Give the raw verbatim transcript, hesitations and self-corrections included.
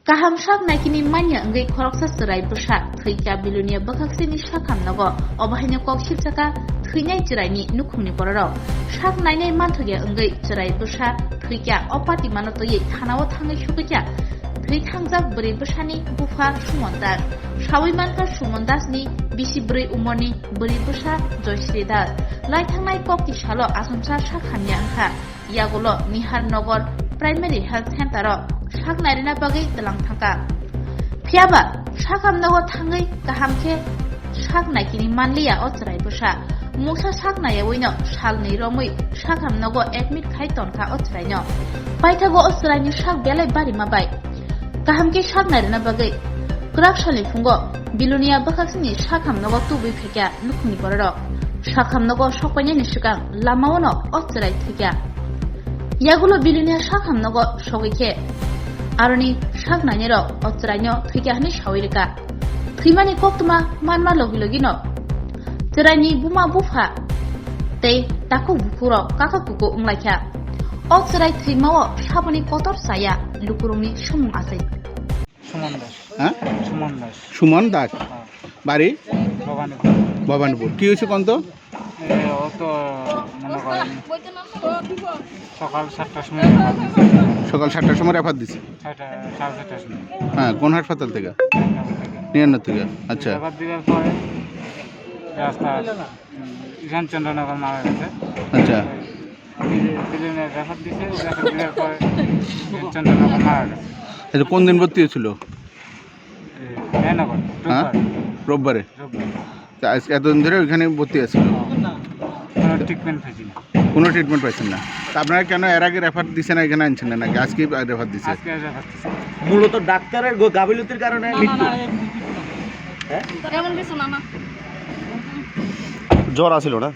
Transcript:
Kaham sak naikini manya wngwi khoroksa chwrai bwsa thwikha Bilonia bwkhaksini sakham nogo. Obo haino kok sipjakha thwinai chwraini nukhungni bororok. Sak nainai manthokya wngwi chwrai bwsa thwikha o patimano twiwi thanao thangwi sukikha thwi thangjak bwrwi bwsani bupha Sumon Das. Sawi mankha Sumon Dasni bisi bwrwi umorni bwrwi bwsa Joysri Das. Lai thangnai kokti salo achomsa sak hamya wngkha. Yagulo Nihar Nogor Primary Health Center o sak nairina bagwi tlang thangkha. Phiyaba sakham nogo thangwi kaham khe sak naikini manliya o chwrai bwsa. Mungsa sak naiyawi no salnwi romwi sakham nogo admit khai tonkha o chwraino. Paithago o chwraini sak belai barima bai. Kaham khe sak nairina bagwi kwrak salni phungo Bilonia bwkhaksini sakham nogo tubui phaikha nukhungni bororok. Sakham nogo sokpainani swkang lamao no o chwrai thwikha. Yagulo Bilonia sakham nogo sogwi khe aroni sak nainirok o chwraino thwikha hwnwi sawi rwkha. Thwimani koktwma manma logi logi no chwraini buma bupha tei takhuk bukhukrok kaka kuku wnglaikha. O chwrai thwimao saboni kotor chaya lukurokni sumung achai. Suman Das. Ha? Suman Das. Suman Das. Ha. Bari? Bhabanipur. Bhabanipur. কি হয়েছে কোন তো? এ, ও তো মনে করেন সকাল সাতটার সময় রেফার দিছে। সকাল সাতটার সময় রেফার দিছে? ছয়টা, সাড়ে ছয়টার সময়। হ্যাঁ, কোন হাসপাতাল থেকে? ঢাকা থেকে। নিয়ান্না থেকে। আচ্ছা। রেফার দেওয়ার পরে রাস্তা, উম, ঈশান চন্দ্রনগর মারা গেছে। আচ্ছা। বিলি-, বিলিনে রেফার দিছে, রেফার দেওয়ার পরে চন্দ্রনগর মারা গেছে। আচ্ছা, কোন দিন ভর্তি হয়েছিল? এ, নয়নগর, হ্যাঁ? রোববার। রোববারে। রোববার। তা আজ এতদিন ধরে ওইখানে ভর্তি আছে? হ্যাঁ। কোনো ট্রিটমেন্ট পাইছি না। কোনো ট্রিটমেন্ট পাইছেন না? তা আপনারা কেন এর আগে রেফার দিছেন না, এখানে আনছেন না নাকি? আজকেই রেফার দিছে? আজকে রেফার দিছে। মূলত ডাক্তারের গ-, গাফিলতির কারণে না, না, মৃত্যু। না, এই হ্যাঁ? এমন কিছু না, না। জ্বর আছিল না?